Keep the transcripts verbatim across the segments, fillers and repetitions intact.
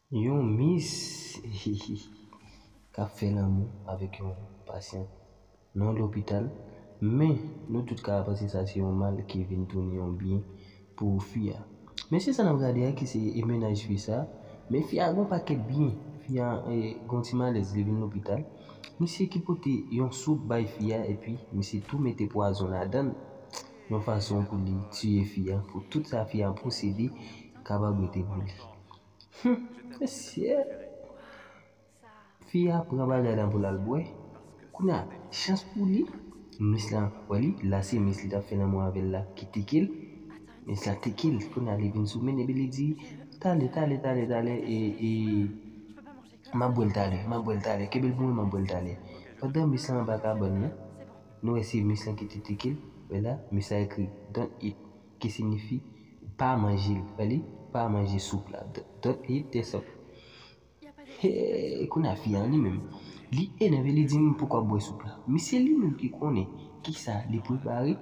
Yon mis k ap fè lanmou avèk yon pasyant nan lopital, men nou tout ka panse sa se yon mal ki vin tounen yon byen pou fi a. Men se sa n ap gade a ki se e mennaj fi sa, men fi a gon pakèt byen. Fi a e, gon ti malèz li vin lopital. Misye ki pote yon soup bay fi a epi misye tou mete pwazon ladan l yon fason pou li tiye fi a, pou tout sa fi a posede kapab rete pou li. Hum, mesye. Fi a pran bagay la pou l al bwè. Kounye a, chans pou li, mis lan, wè li, la se mis li t ap fè lanmou avè l la ki teke l. Mis la teke l. Kounye a, li vin sou men, epi li di, talè, talè, talè, talè, e, e, m ap bwè l talè, m ap bwè l talè, kenbe l pou mwen, m ap bwè l talè. Pandan mis lan anba kabann nan, nou wè se mis lan ki te teke l, wè la, mis la ekri, don't eat, ki siyifi, pa manje l, wè li, pa manje soup la, don't eat the soup. Hey, kounye a fi a li menm, li enève, li di m poukwa bwè soup la. Misye li menm ki konnen kisa li prepare,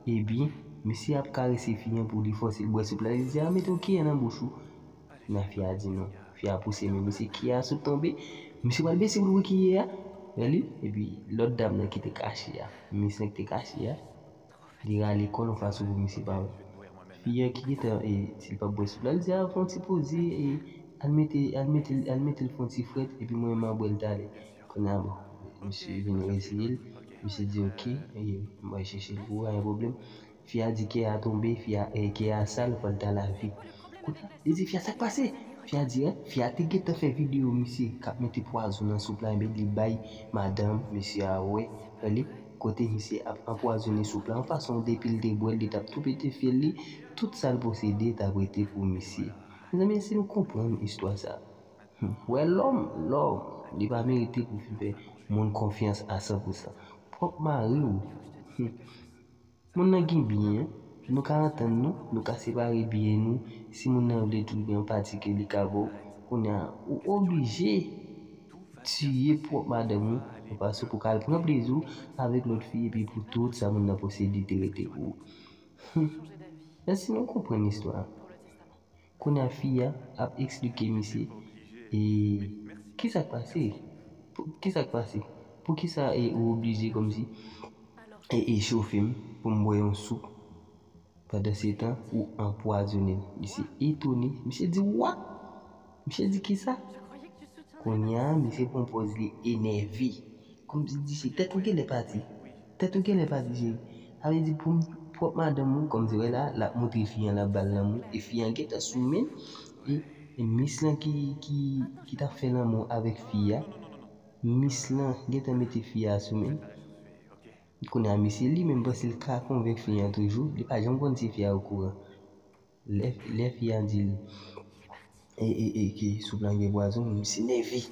ebyen, misye ap karese fi an pou li fòse l bwè soup la. Li di, a, mete yon kiyè nan bouch ou. Kounye a fi a di non. Fi a pouse men misye, kiyè a sot tonbe. Misye pral bese pou l wè kiyè a. Wè li, epi lòt dam nan ki te kache a, mis lan ki te kache a, li rale kò l yon fason pou misye pa wè. Fi a ki gentan, e, si l p ap bwè soup la, li di, a, fè yon ti poze, e, al mete, al mete, al mete l fè yon ti frèt, epi mwen, m a bwè l talè. Kounye a, bon, misye vin reseye l, misye di, oke, e, m a chèche l pou ou, pa gen pwoblèm. Fi a di kiyè a tonbe, fi a, e, kiyè a sal, fò l ta lave. Kounye a, li di, fi a, sa k pase? Fi a di, en, fi a te gentan fè videyo misye k ap mete pwazon nan soup la, ebyen, li bay madanm misye a wè, wè li, kote misye ap anpwazonnen soup la, yon fason depi l te bwè l, li t ap tou pete fyèl li, tout sa l posede t ap rete pou misye. Mezanmi, èske nou konprann istwa sa? Hmm. Wè lòm, lòm, li pa merite pou fin fè moun konfyans a san pou san. Pwòp mari w. Hmm. Moun nan gen byen, nou ka antann nou, nou ka separe byen nou. Si moun nan vle tout byen yon pati ke li ka ba w, kounye a, ou oblije tiye pwòp madanm ou, yon fason pou w ka al pran plezi w avèk lòt fi, epi pou tout sa moun nan posede te rete pou ou. Hmm. Èske nou konprann istwa a? Kounye a, fi a ap eksplike misye, e, kisa k pase? Pou, kisa k pase? Poukisa, e, ou oblije kòmsi, e, e, chofe m pou m bwè yon soup? Pandan se tan, ou anpwazonnen l. Misye etone. Misye di, what? Misye di, kisa? Kounye a, misye pran pòz li enève. Kòmsi di se tèt ou genlè pati. Tèt ou genlè pati, cheri. Sa vle di pou m pwòp madanm ou, kòmsi wè la, l ap montre fi an, l ap ba l lanmou, e fi an gentan sou men l, e, e mis lan ki, ki, ki t ap fè lanmou avèk fi a, mis lan gentan mete fi a sou men l. Kounye a, misye li menm panse l ka konvenk fi an toujou, li pa janm konn si fi a okouran. Lè, lè fi a di l, e, e, e, ke soup lan gen pwazon, misye nève.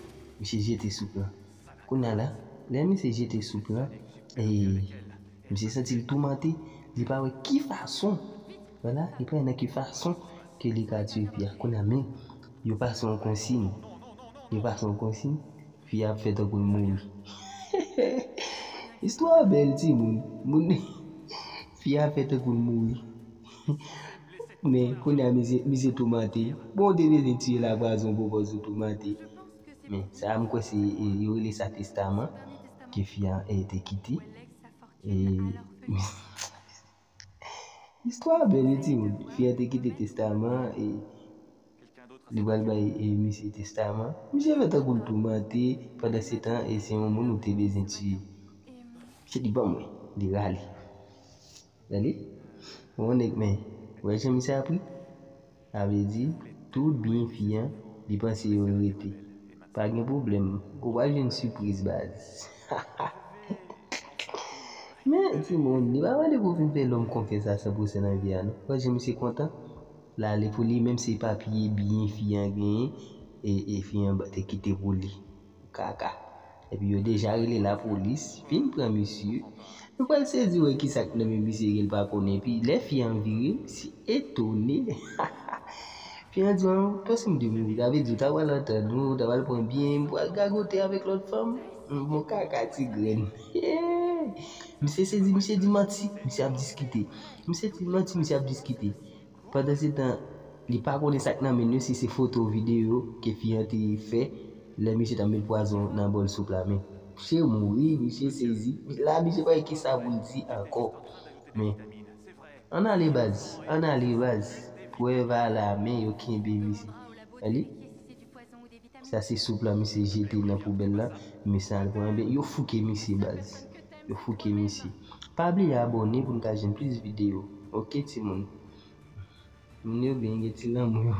Misye jete soup lan. Kounye a la, lè misye jete soup lan, e, misye santi l toumante, li pa wè ki fason. Vwala, li pa wè nan ki fason ke li ka tiye fi a. Kounye a, men, yo pase yon konsiy. Yo pase yon konsiy. Fi a ap fè tankou l mouri. Istwa a bèl, timoun. Moun, fi a ap fè tankou l mouri. Men, kounye a, misye, misye toumante. Bon, w te bezwen tiye l a pwazon pou w pòz ou toumante. Men, sa a, m kwè se, e, yo rele sa testaman ke fi a, e, te kite. E, istwa a bèl, wi, timoun. Fi a te kite testaman, e, li pral bay, e, misye testaman. Misye fè tankou l toumante, pandan se tan, e, se yon moun ou te bezwen tiye. Misye di, ban mwen, li rale. Tande? Bon, nèg, men, wè jan misye ap ri? Sa vle di, tout byen fi an, li panse yo rete. Pa gen pwoblèm, ou pral jwenn sipriz, baz. Men, timoun, li pa mande pou w vin fè lòm konfyans a san pou san nan vi a, non. Wè jan misye kontan? L ale pou li, menm se papye byen fi an genyen, e, e fi an ba-, te kite pou li. Kaka. Epi yo deja rele lapolis, vin pran misye. Nou pral sezi wè kisa k nan men misye ke l pa konnen. Epi lè fi an vire, misye etone. Fi an di, "An, w panse m te mouri? Sa vle di w ta pral antann ou, w ta pral pran byen, m pral gagote avèk lòt fanm?" Bon kaka ti grenn. Misye sezi, misye di manti, misye ap diskite. Misye di manti, misye ap diskite. Pandan se tan, Li pa konnen sa k nan men l yo, si se foto videyo ke fi an te fè lè misye t ap met pwazon nan bòl soup la. Men misye mouri, misye sezi. La misye pa gen kisa pou l di ankò. Men ann ale baz, ann ale baz. Prèv a la men, yo kenbe misye. Li, sa se soup la misye jete nan poubèl la. Misye al pran, ebyen yo fouke misye baz. Yo fouke misye. Pa bliye abòne pou n ka jwenn plis videyo. Oke timoun. Moun yo byen gen ti lanmou yo.